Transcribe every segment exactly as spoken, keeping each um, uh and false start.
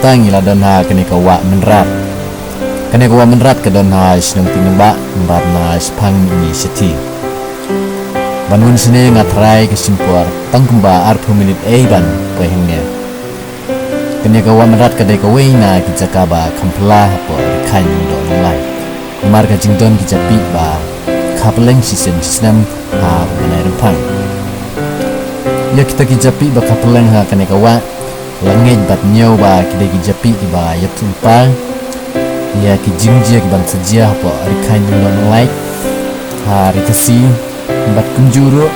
Tang ngi la don ha kane ka wah Mynrat. Kane ka wah Mynrat ka don ha shnong Tingnongbah, bad na shaphang Inieshithi. Ban wan shane nga thrai ka shim por tang kumba arphew minit ei ban poi hangne. Kane ka wah Mynrat ka dei kawei na ki jaka ba kham phylla hapoh Rakhine Lyngdoh Nonglait. Namar ka jingdon ki japieh ba kha pylleng shisien shisnem ha u bnai Rymphang. Ïa kita ki japieh ba kha pylleng ha kane ka wah, la ngeit bad ñiew ba ki dei ki japieh kiba ïathuhlypa ïa ki jingjia kiban sa jia hapoh Rakhine Lyngdoh Nonglait, ha Ri Khasi, bad kumjuh ruh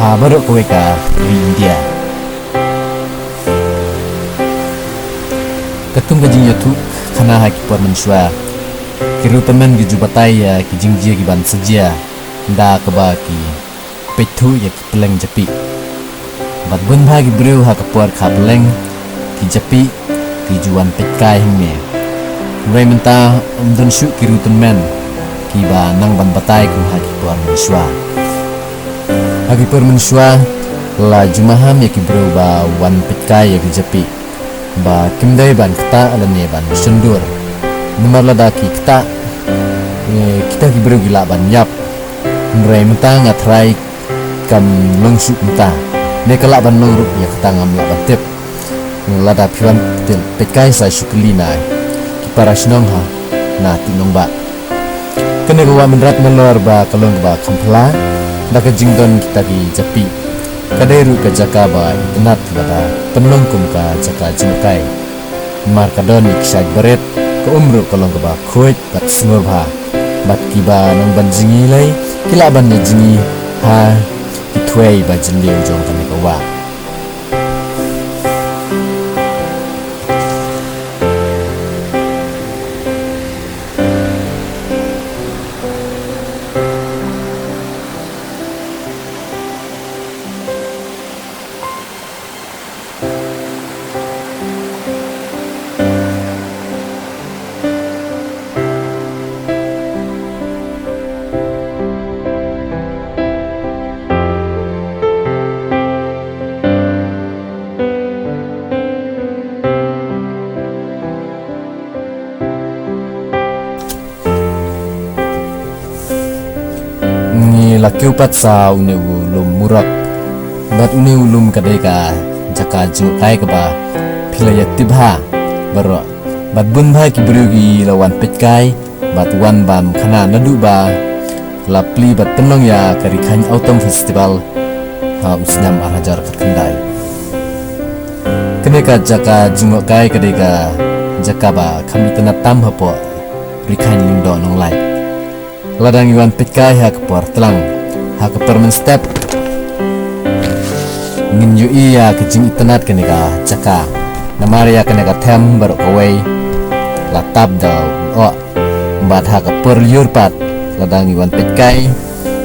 ha baroh kawei ka ri India. Katkum ka jingïathuhkhana ha ki por mynshuwa, ki riewtymmen ki ju batai ïa ki jingjia kiban sa jia da kaba ki peit thuh ïa ki pylleng japieh. Bad bun bha ki briew ha ka por kha pylleng, ki japieh ki ju wan peitkai hangne. Hynrei mynta ym don shuh ki riewtymmen kiba nang ban batai kum ha ki por mynshuwa. Ha ki por mynshuwa la ju maham ïa ki briew ba wan peitkai ïa ki japieh ba kim dei ban ktah lane ban shondur. Namar lada ki ktah, eh, kita ki briew ki lah ban ïap. Hynrei mynta nga thrai kam long shuh kumta. Ne ka lah ban long ruh, ïa kata ngam lah ban tip. Lada phi wan peit, peitkai sa shu kylli na ki para shnong ha na Tingnongbah. Kane ka wah Mynrat nalor ba ka long kaba kham phylla da ka jingdon kita ki japieh, ka dei ruh ka jaka ba itynnad lada pynlong kum ka jaka jngohkai. Namar ka don ïa ki shait barit, ka um ruh ka long kaba khuid bad sngur bha. Bad kiba nang ban jngi lei ki lah ban ïa jngi ha ki thwei ba jylliew jong kane ka wah. Ngi la kiew pat sa une u lum Murok. Bad une u lum ka dei ka jaka jngohkai kaba phi la ïa tip bha baroh. Bad bun bha ki briew ki la wan peitkai bad wan ban khana naduh ba la plie bad pynlong ïa ka Rakhine Autumn Festival ha u snem ar hajar khatkhyndai. Kane ka jaka jngohkai ka dei ka jaka ba kham itynnad tam hapoh Rakhine Lyngdoh Nonglait. Lada ngi wan peitkai ha ka por tlang, ha ka por mynstep, ngin ïohi ïa ka jingitynnad kane ka jaka. Namar ïa kane ka them baroh kawei la tap da u lyoh. Bad ha ka por lyiur pat, lada ngi wan peitkai,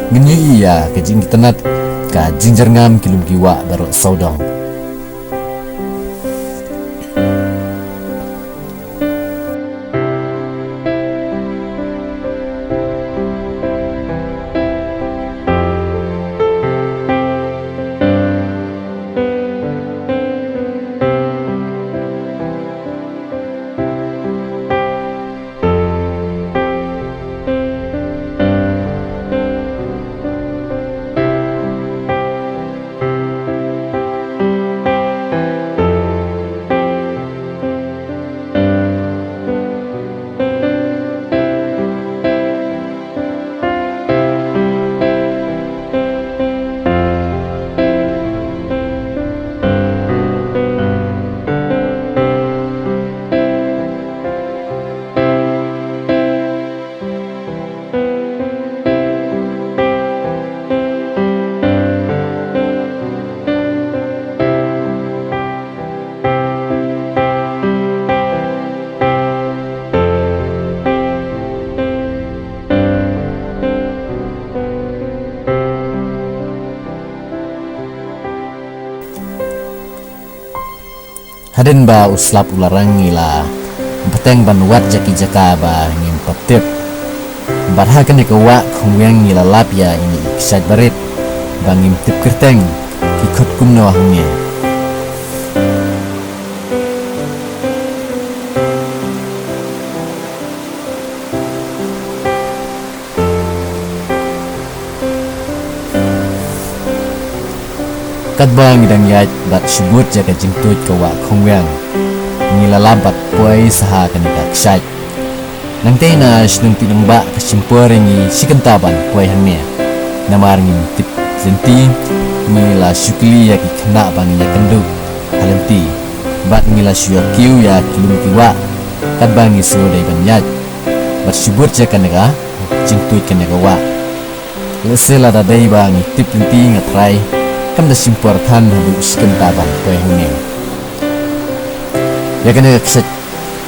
ngin ïohi ïa ka jingitynnad ka jingjyrngam ki lum ki wah baroh sawdong. Hadien ba u slap u la rang ngi la bteng ban wad ïa ki jaka ba ngim pat tip. Bad ha kane ka wah Khongwiang ngi la lap ïa ine i kshaid barit ba ngim tip kyrteng, ki khot kumno hangne. Katba ngi dang ïaid bad shibut ïa ka jingtuid ka wah Khongwiang, ngi la lap bad poi sa ha kane ka kshaid. Nangta na shnong Tihnongbah ka shim por ïa ngi shi kynta ban poi hangne. Namar ngim tip lynti, ngi la shu kylli ïa ki khynnah ba ngi ïakynduh ha lynti bad ngi la shu ïoh kiew ïa ki lum ki wah katba ngi shu dei ban ïaid bad shibut ïa kane ka jingtuid kane ka wah. Lehse lada dei ba ngi tip lynti nga trai kam da shim por than haduh shi kynta ban poi hangne. Ïa kane ka kshaid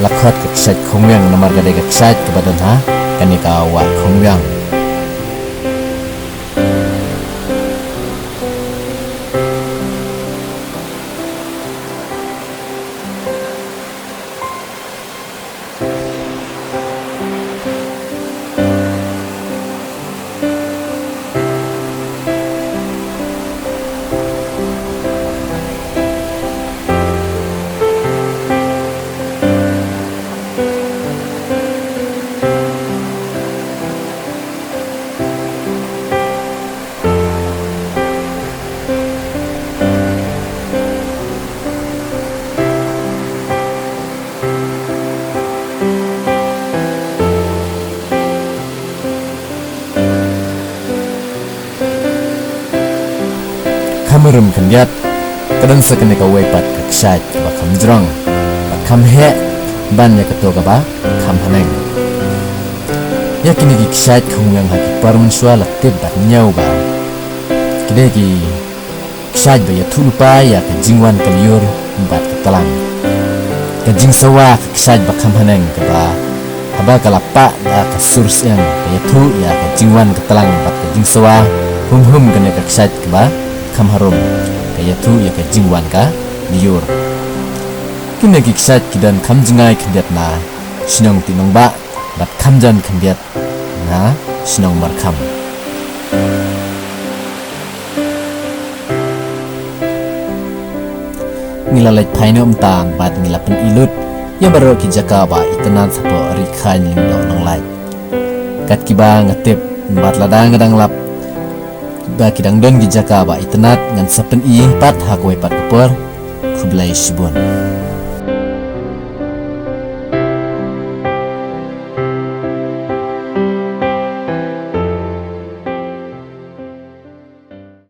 la khot ka kshaid Khongwiang namar ka dei ka kshaid kaba don ha kane ka wah Khongwiang. Kham rum khyndiat ka don sa kane kawei pat ka kshaid kaba kham jrong bad kham heh ban ïa kato kaba kham haneng. Ïa kine ki kshaid Khongwiang ha ki por mynshuwa la tip bad ñiew ba ki dei ki kshaid ba ïathuh lypa ïa ka jingwan ka lyiur bad ka tlang. Ka jingsawa ka kshaid ba kham haneng kaba haba ka la pah da ka sur syang ka ïathuh ïa ka jingwan ka tlang bad ka jingsawa. Hum hum kane ka kshaid kaba kham harum ka ïathuh ïa ka jingwan ka lyiur. Kine ki kshaid ki don kham jngai khyndiat na shnong Tihnongbah bad kham jan khyndiat na shnong Markham. Ngi la leit phai noh mynta bad ngi la pyni lut ïa baroh ki jaka ba itynnat hapoh Ri Khain Lyngdoh Nonglait. Kat kiba nga tip bad lada nga dang lap ba ki dang don ki jaka ba itynnat ngan sa pyni pat ha kawei pat ka por. Khublei shibun.